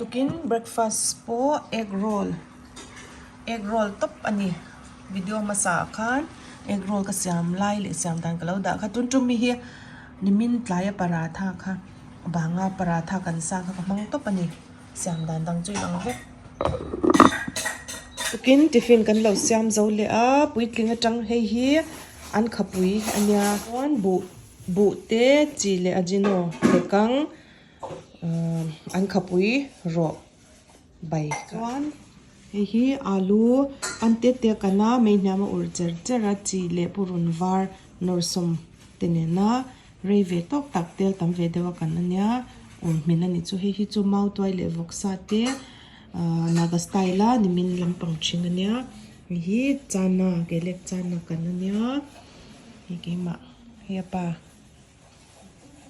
Tukin breakfast pawh egg roll egg roll tawp a ni video hmasa ah khan egg roll ka siam lai leh siam dan ka lo dah kha tun tum mi hi nimin tlaia paratha kha banga paratha kan sa kha ka hmang tawp a ni siam dan dang chu inang vek. Tukin tiffin kan lo siam zo leh a puitling atang hei hi an khapui a nia chuan buh buh te chi leh ajino leh kang. An khapui rawh bai chuan hei hi alu an te te a kan a mei hniam a urh cher cher a chi leh purun var nawr sawm te nena rei ve tawk tak tel tam ve deuh a kan ania ur hmin a nih chu hei hi chu mautuai leh vawksa te ahh naga style a nimin lampang thin ania hei hi chana kelek chana kan ania hei keimah hei a pa.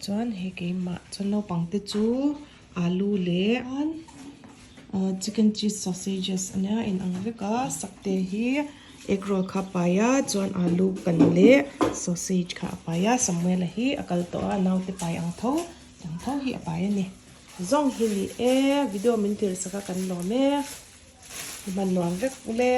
Chuan hei keimah chuan naupang te chu alu leh ahh chicken cheese sausages a nia a inang vek a sakte hi egg roll kha a pai a chuan alu kan leh sausage kha a pai a samuela hi a kal tawh a naute pai ang tho ang tho hi a pai a ni zawng hi ni e video min tirhsak a kan lawm e hman nuam vek ule.